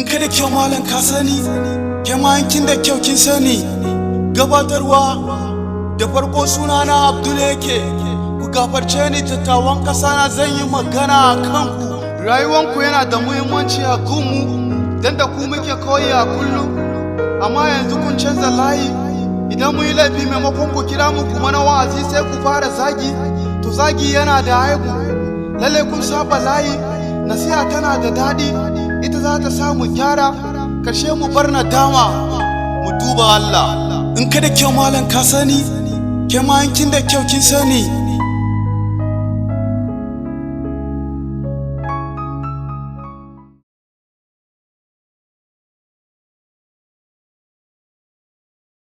Ka da kyau, malam, ka sani, ke ma kin da kyau, kin sani. Gabatarwa da farko, sunana Abdul yake. Ku gafarce ni, dattawan ƙasa na, zan yi magana a kanku. Rayuwanku yana da muhimmanci a gunmu, don da ku muke koyi a kullum, amma yanzu kun canza layi. Idan mu yi laifi, maimakon ku kira mu kuma na wa'azi, sai ku fara zagi. To, zagi yana da aibu. Lalle kun saba layi. Nasiha tana da daɗi, ita za ta samu gyara, karshe mu bar nadama, mu duba Allah. In ka da kyau, malam, ka sani, ke ma kin da kyau, kin sani.